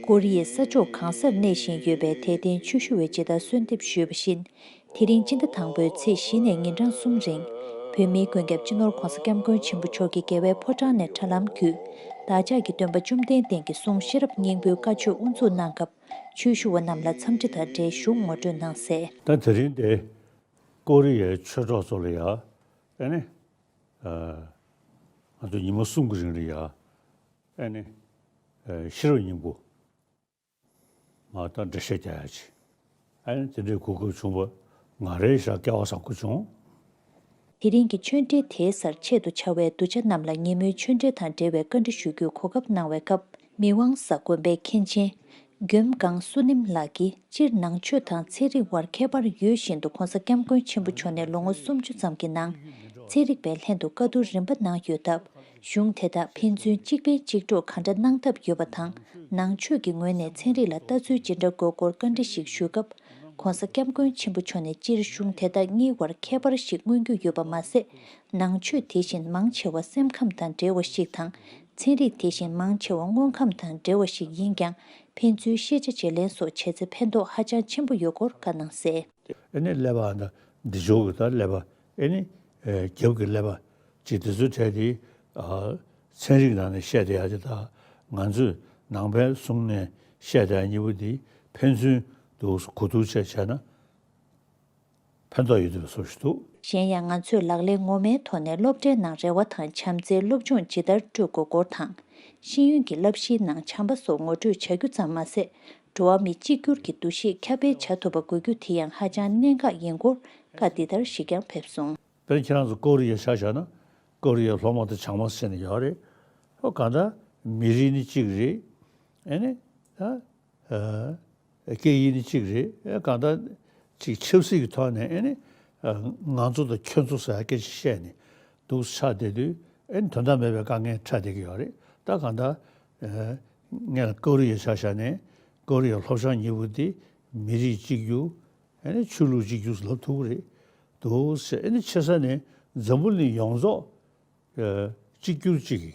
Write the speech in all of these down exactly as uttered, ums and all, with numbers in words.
ཀོ་རི་ཡའི་ས་ཕྱོགས་གང་སར་གནས་བཞིན་ཡོད་པའི་དད་ལྡན་ཆོས་ཞུ་བས་ཇི་ལྟར་གསོལ་འདེབས་ཞུས་པ་བཞིན། དེ་རིང་སྤྱི་ཟླ་དང་པོའི་ཚེས་བཞི་ནས་ཉིན་གྲངས་གསུམ་རིང་། བོད་མིའི་མགོན་སྐྱབས་སྤྱི་ནོར་༧གོང་ས་༧སྐྱབས་མགོན་ཆེན་པོ་མཆོག་གིས་རྒྱལ་བའི་ཕོ་བྲང་ནས་དྲ་ལམ་བརྒྱུད། བདག་ཅག་གི་སྟོན་པ་བཅོམ་ལྡན་འདས་ཀྱི་གསུང་ཤེས་རབ་སྙིང་པོའི་བཀའ་ཆོས་དབུ་འཛུགས་གནང་སྐབས། ཆོས་ཞུ་བ་རྣམས་ལ་འཚམས་འདྲི་དང་འབྲེལ་གཞུང་ངོ་སྤྲོད་གནང་གསལ། ད་དེ་རིང་འདི་ཀོ་རི་ཡའི་ཆོས་གྲོགས་ཚོ་ལ་ཡ། ཨེ་ནི། ཨ། ང་ཚོ་ཉི་མ་གསུམ་གྱི་རིང་ལ་ཡ། ཨེ་ནི། ཨ། ཤེས་རབ་སྙིང་པོ། མ་ད་འགྲེལ་བཤད་རྒྱག་ཡ་ཅིག་ཨ་ནི་དེ་འདྲའི་གོ་སྐབས་བྱུང་བ་ང་རའི་ཞག་སྐལ་བ་བཟང་པོ་བྱུང་། དེ་རིང་གི་ཆོས་འབྲེལ་དེའི་སར་ཆེད་དུ་བཅར་བའི་གདུལ་བྱ་རྣམས་ལ་ཉིན་མོའི་ཆོས་འབྲེལ་དང་འབྲེལ་བའི་བཀའ་འདྲི་ཞུ་རྒྱུའི་གོ་སྐབས་གནང་བའི་སྐབས། མི་དབང་གཟའ་དགོན་པའི་མཁན་ཆེན། མགྱོནམ་སྒང་བསོད་ནམས་ལགས་ཀྱིས་སྤྱིར་ནང་ཆོས་དང་ཚན་རིག་དབར་ཁྱད་པར་ཡོད་བཞིན་དུ་༧གོང་ས་༧སྐྱབས་མགོན་ཆེན་པོ་མཆོག་ནས་ལོ་ངོ་སུམ་ཅུ་ཙམ་གྱི་ནང་། ཚན་རིག་པའི་ལྷན་དུ་བཀའ་བསྡུར་རིམ་པ་གནང་ཡོད་སྟབས། གཞུང་དེ་དག་ཕན་ཚུན་གཅིག་ཕན་གཅིག་གྲོགས་ག་འདྲ་གནང་ཐབས་ཡོད་པ་དང་། ནང་ཆོས་ཀྱི་ངོས་ནས་ཚན་རིག་ལ་ལྟ་ཚུལ་ཇི་འདྲ་དགོས་སྐོར་བཀའ་འདྲི་ཞིག་ཞུས་སྐབས། ༧གོང་ས་༧སྐྱབས་མགོན་ཆེན་པོ་མཆོག་ནས་སྤྱིར་གཞུང་དེ་དག་གཉིས་བར་ཁྱད་པར་ཞིག་མངོན་རྒྱུ་ཡོད་པ་མ་ཟད། ནང་ཆོས་དེ་བཞིན་མང་ཆེ་བ་སེམས་ཁམས་དང་འབྲེལ་བ་ཞིག་དང་། ཚན་རིག་དེ་བཞིན་མང་ཆེ་བ་དངོས་ཁམས་དང་འབྲེལ་བ་ཞིག་ཡིན་ཀྱང་། ཕན་ཚུན་ཤེས་བྱ་བརྗེ་ལེན་སོགས་བྱས་ཚེ་ཕན་ཐོགས་ཧ་ཅང་ཆེན་པོ་ཡོད་སྐོར་བཀའ་གནང་གསལ། ཨེ་ནི་ཀླད་པ་ཨ་ན་འདི་ཕྱོགས་ཀྱི་ད་ཀླད་པ་ཨེ་ནི་ཨེ་རྒྱབ་ཀྱི་ཀླད་པ་ཅིག་དེ་ཚོའི་གྲས་དེ་ཨ་ཚན་རིག་ནང་ནས་བཤད་བསྡད་ཡ་དེ་དང་ང་ཚོས་ནང་པའི་གསུང་ནས་བཤད་བསྡད་ཡ་གཉིས་པོ་དེ་ཕན་ཚུན་དུ་གོ་བསྡུར་བྱས་བྱས་ན་ཕན་ཐོགས་ཡོད་དུས་བཟོ་ཞིག་འདུག། གཞན་ཡང་ང་ཚོས་ལག་ལེན་ངོ་མའི་ཐོག་ནས་སློབ་གྲྭའི་ནང་རེ་བ་དང་བྱམས་བརྩེའི་སློབ་སྦྱོང་ཇི་ལྟར་སྤྲོད་དགོས་སྐོར་དང་། ཤེས་ཡོན་གྱི་བསླབ་གཞིའི་ནང་བྱམས་པ་སོགས་ངོ་སྤྲོད་བྱ་རྒྱུ་ཙམ་མ་ཟད། འགྲོ་བ་མི་གཅིག་གྱུར་གྱི་འདུ་ཤེས་ཁྱབ་སྤེལ་བྱ་ཐུབ་པ་དགོས་རྒྱུ་དེ་ཡང་ཧ་ཅང་གནད་འགག་ཡིན་སྐོར་བཀའ་འདི་ལྟར་ཞིག་ཀྱང་ཕེབས་སོང་། དཔེར་ན་ཁྱེད་རང་ཚོ་ཀོ་རི་ཡ་ཆ་བཞག་ན་ཀོ་རི་ཡའི་སློབ་མ་དང་བྱང་མ་ཟེར་ནས་ཡོད་རེད། ཨོ་གང་ལྟར་མི་རིགས་ནི་གཅིག་རེད། ཨེ་ནི་ད་ཨ་སྐད་ཡིག་ནི་གཅིག་རེད། ཨེ་གང་ལྟར་ཅིག་ཆབ་སྲིད་ཀྱི་ཐོག་ནས་ཨེ་ནི་ཨ་ང་ཚོ་དང་ཁྱོད་ཚོ་ཟེར་སྐད་ཆ་བཤད་ནས་འདུག་ཆགས་བསྡད་དུས་ཨེ་ནི་དོན་དག་མེད་པའི་དཀའ་ངལ་འཕྲད་བསྡད་ཀྱི་ཡོད་རེད། ད་གང་ལྟར་ཨ་ངས་ཀོ་རི་ཡའི་ཆ་བཞག་ནས་ཀོ་རི་ཡའི་ལྷོ་བྱང་གཉིས་པོ་འདི་མི་རིགས་གཅིག་གྱུར། ཨེ་ནི་ཆོས་ལུགས་གཅིག་གྱུར་ལབ་ཐུབ་ཀྱི་རེད་འདུག་ཟེར། ཨེ་ནི་ཆེ་ས་ནས་འཛམ་བུ་གླིང་ཡོངས་རྫོགས་ཨ་གཅིག་གྱུར་གཅིག་གི་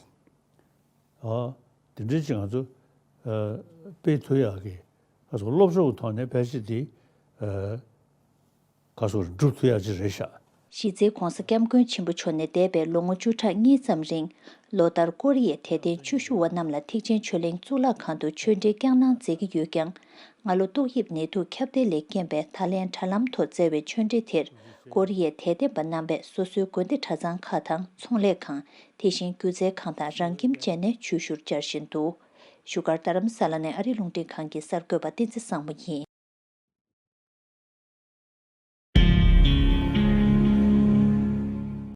ཨ་དེ་འདྲའི་ཅིག་ང་ཚོ་ཨ་སྤེལ་ཐུབ་ཡག་གི་ཁ་སོ་སློབ་སྦྱོང་གི་ཐོག་ནས་ཕལ་ཆེར་དེ་ཨ་ཁ་སོ་སྒྲུབ་ཐུབ་ཡག་ཅིག་རེད་ཤག། གཞི་རྩའི་༧གོང་ས་༧སྐྱབས་མགོན་ཆེན་པོ་མཆོག་ནས་འདས་པའི་ལོ་ངོ་བཅུ་ཕྲག་གཉིས་ཙམ་རིང་། ལོ་ལྟར་ཀོ་རི་ཡའི་དད་ལྡན་ཆོས་ཞུ་བ་རྣམས་ལ་ཐེག་ཆེན་ཆོས་གླིང་གཙུག་ལག་ཁང་དུ་ཆོས་འབྲེལ་བསྐྱངས་གནང་མཛད་ཀྱི་ཡོད་ཀྱང་། སྔ་ལོ་ཏོག་དབྱིབས་ནད་དུག་ཁྱབ་གདལ་ལས་རྐྱེན་པས་ད་ལན་དྲ་ལམ་ཐོག་བསྩལ་བའི་ཆོས་འབྲེལ་དེར། ཀོ་རི་ཡའི་དད་ལྡན་པ་རྣམ་པས་སོ་སོའི་དགོན་སྡེ་གྲྭ་ཚང་ཁག་དང་ཚོང་ལས་ཁང་། དེ་བཞིན་སྒྱུ་རྩལ་ཁང་དང་རང་ཁྱིམ་བཅས་ནས་ཆོས་ཞུར་བཅར་བཞིན་འདུག། བཞུགས་སྒར་རྡ་རམ་ས་ལ་ནས་ཨ་རི་རླུང་འཕྲིན་ཁང་གི་གསར་འགོད་པ་བསྟན་འཛིན་བཟང་མོ་ཡིན།